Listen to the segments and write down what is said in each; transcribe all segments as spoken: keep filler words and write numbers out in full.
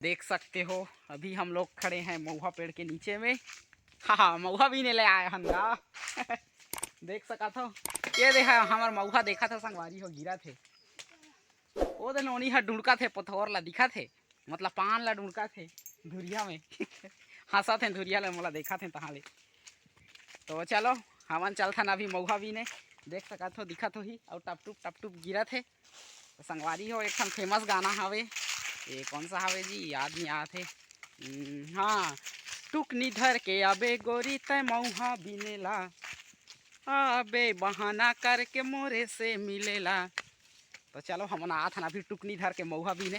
देख सकते हो, अभी हम लोग खड़े हैं महुआ पेड़ के नीचे में। हाँ हाँ, महुआ बीने ले आए हन गा। देख सकत हो, ये देखा हमर महुआ, देखा था संगवारी हो, गिरा थे। ओ दे नोनी ह ढुड़का थे, पथोर ला दिखा थे, मतलब पान ला ढुड़का थे धुरिया में। हंसा थे धुरिया ला, मोला देखा थे तहाँ ले। तो चलो, हमन चलथन अभी महुआ बीने। देख सकत हो, दिखत होही, अउ टपटुप टपटुप गिरत हे। तो संगवारी हो, एक ठन फेमस गाना हवे, ये कौन सा हवे जी, याद नहीं आत हे। हम्म, हाँ, टुकनी धर के अबे गोरी तय मौहा बिनेला, अबे बहाना करके मोरे से मिलेला। तो चलो, हमन आत हन अभी टुकनी धर के मौहा बीने।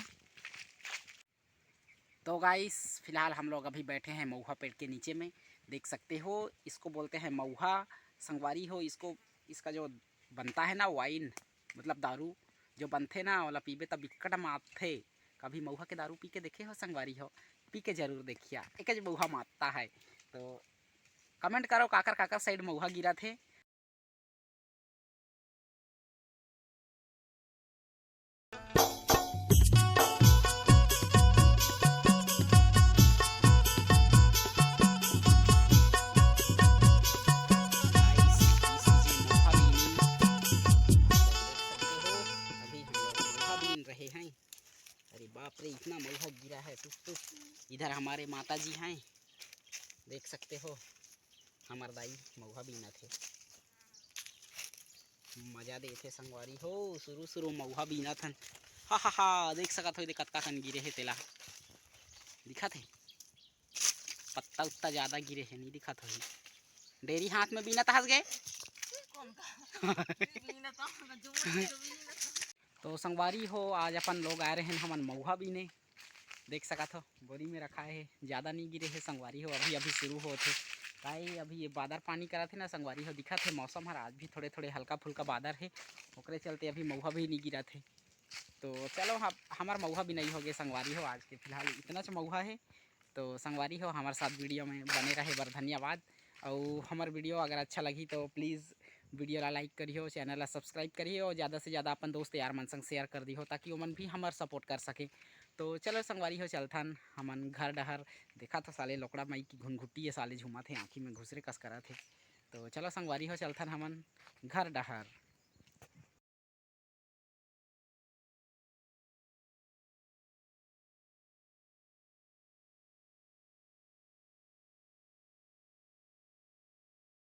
तो गाइस, फिलहाल हम लोग अभी बैठे हैं महुआ पेड़ के नीचे में। देख सकते हो, इसको बोलते हैं महुआ। संगवारी हो, इसको, इसका जो बनता है ना वाइन, मतलब दारू जो बनथे ना, ओला पीबे त बिक्कट मातथे। कभी महुआ के दारू पी के देखे हो संगवारी हो? पी के जरूर देखिया, एक महुआ मातता है। तो कमेंट करो, काकर काकर साइड महुआ गिरा थे। अभी हम लोग महुआ बीन रहे हैं। अरे बाप रे, इतना महुआ गिरा है, टुक टुक। इधर हमारे माता जी हैं, देख सकते हो, हमार दाई महुआ बीना थे। मजा देथे संगवारी हो, शुरू शुरू महुआ बीना थन। हा हा हा, देख सकत हो, कतका कन गिरे हे तेला, दिखत हे? पत्ता उत्ता ज्यादा गिरे हे, नहीं दिखत होही। डेरी हाथ में बीना तहस गए। तो संगवारी हो, आज अपन लोग आए रहे हमन महुआ बीने। देख सकत हो, बोरी में रखाए हे, ज्यादा नहीं गिरे हे संगवारी हो, अभी अभी शुरू होत हे। काहे अभी ये बादर पानी करत हे ना संगवारी हो, दिखत हे मौसम हर आज भी थोड़े थोड़े हल्का फुल्का बादर हे, ओकरे चलते अभी महुआ भी नहीं गिरत हे। तो चलो, हम, हमार महुआ भी नहीं हो गए संगवारी हो, आज के फिलहाल इतना च महुआ हे। तो संगवारी हो, हमारे साथ वीडियो में बने रहे बर धन्यवाद। और हमार वीडियो अगर अच्छा लगी तो प्लीज़ वीडियो ला लाइक करियो, चैनल ला सब्सक्राइब करियो और ज़्यादा से ज़्यादा अपन दोस्त यार मन संग शेयर कर दियो, ताकि ओमन भी हमार सपोर्ट कर सके। तो चलो संगवारी हो, चलथन हमन घर डहर। देखा था साले लोकड़ा माई की घुनघुट्टी है, साले झूमा थे, आँखी में घुसरे कस करा थे। तो चलो संगवारी हो, चलथन हमन घर डहर।